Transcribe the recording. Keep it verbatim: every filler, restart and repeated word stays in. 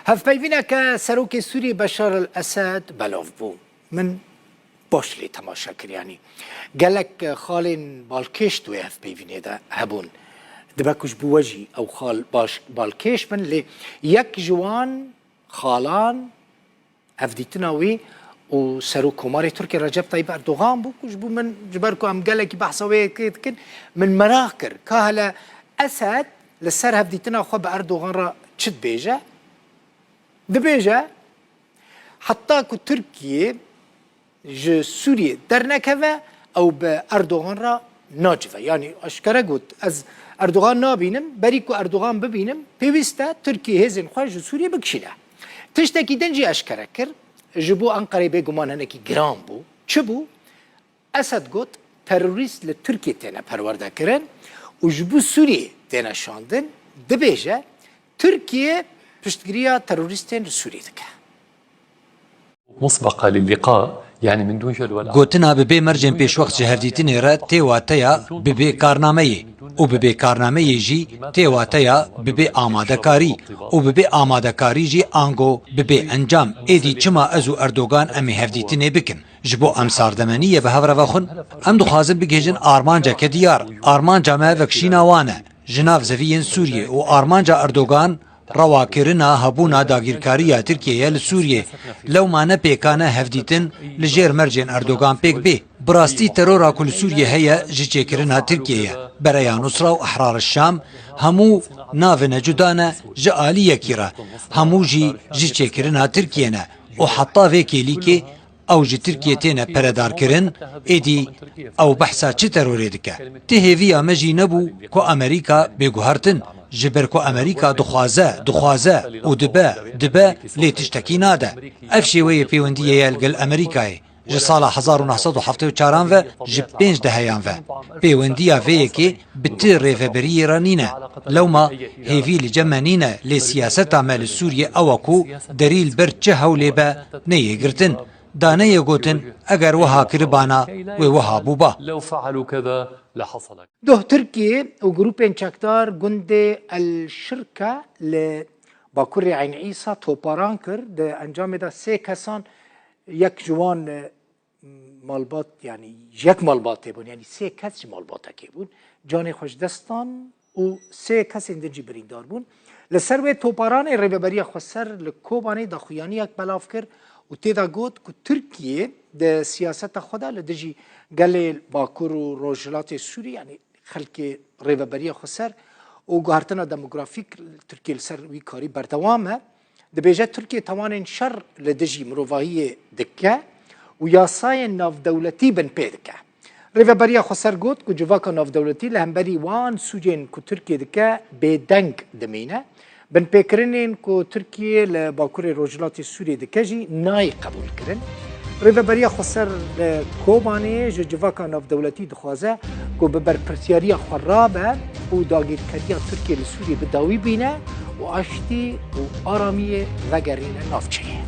Hevpeyvîneke Serokê Sûriyê Beşar el Esed belav bû. Min baş lê temaşe kir, yanî gelek xalên balkêş di wê hevpeyvînê de hebûn. Dibe ku ji bo we jî ew xal baş balkêş bin, lê yek ji wan xalan hevdîtina wî û Serokkomarê Tirkiyê Recep Tayyip Erdogan bû, ku ji bo min, ji ber ku em gelekî behsa wê yekê dikin, min meraq kir ka hele Esed li ser hevdîtina xwe bi Erdogan re çi dibêje? Dibêje, heta ku Tirkiye ji Sûriyê dernekeve, ew bi Erdogan re nacive. Yanî eşkere got, ez Erdogan nabînim, berî ku Erdogan bibînim, pêwîst e Tirkiye hêzên xwe ji Sûriyê bikişîne. Tiştekî din jî eşkere kir, ji bo Enqereyê bêguman hinekî giran bû. Çi bû? Esed got, terorîst li Tirkiyê têne perwerdekirin û ji bo Sûriyê têne şandin, dibêje, Tirkiye piştgiriya terorîstên li Sûriyê dike. مسبقة للقاء، يعني من دون جدول. Gotina bi bê mercên pêşwext ji hevdîtinê re tê wateya bi bê karnameyê û bi bê karnameyê jî tê wateya bi bê amadekarî û bi bê amadekarî jî ango bi bê encam. Êdî çima ez û Erdogan em ê hevdîtinê bikin? Ji bo em sar de me nîye bi hev re vexwin? Em dixwazin bigihêjin armanceke diyar. Armanca me vekişîna wan e ji nav zeviyên Sûriyê û armanca Erdogan rewakirina hebûna dagîrkariya Tirkiyeyê li Sûriyê. Lewma ne pêkan e hevdîtin li jêr mercên Erdogan pêk bê. Bi rastî terora ku li Sûriyê heye ji çêkirina Tirkiyê ye. Bereya Nusra û Ehrar Şam hemû navine cuda ne ji alî yekî re. Hemû jî ji çêkirina Tirkiyê ne û heta vê kêlîkê ew ji Tirkiyê têne peredarkirin, êdî ew behsa çi terorê dike? Ti hêviya me jî nebû ku Amerîka bê guhertin, ji ber ku Amerîka dixwaze, dixwaze û dibe, dibe, lê tiştekî nade. Ev şêweyê pêwendiyê ye li gel Amerîkayê. Ji sala hezar û neh sed û heftê û çaran ve, ji pênc deheyan ve, pêwendiya vê yekê bi ti rêveberiyê re nîne. Lewma hêvî li cem me nîne, lê siyaseta me li Sûriyê ew e ku derî li ber çi hewlê be neyê girtin. Da neyê gotin, eger wiha kiribana, wê wiha bûba. Doh Tirkiyê û grûpên çekdar gundê El Şirke li bakurê Eyn Îsa toparan kir. Di encamê de sê kesan, yek ji wan, e, malbat, yanî ji yek malbatê bûn, yanî sê kes ji malbatekê bûn, canê xwe ji dest dan û sê kesên din jî birîndar bûn. Li ser wê toparanê Rêveberiya Xweser li Kobanê daxuyaniyek belav kir û tê de got ku Tirkiye di siyaseta xwe de li dijî gelê Bakur û Rojhilatê Sûrî, yanî xelkê Rêveberiya Xweser û guhertina demografîk Tirkiye li ser wî karî berdewam e. Dibêje Tirkiye tawanên şer li dijî mirovahiyê dike û yasayên navdewletî binpê dike. Rêveberiya Xweser got ku civaka navdewletî li hemberî wan sûcên ku Tirkiye dike bêdeng dimîne. Binpêkirinên ku Tirkiye li Bakurê Rojhilatê Sûriyê dike jî nayê qebûlkirin. Rêveberiya Xweser li Kobanê ji civaka navdewletî dixwaze ku bi berpirsyariya xwe rabe û dagîrkeriya Tirkiye li Sûriyê bi dawî bîne û aştî û aramiyê vegerîne navçeyê.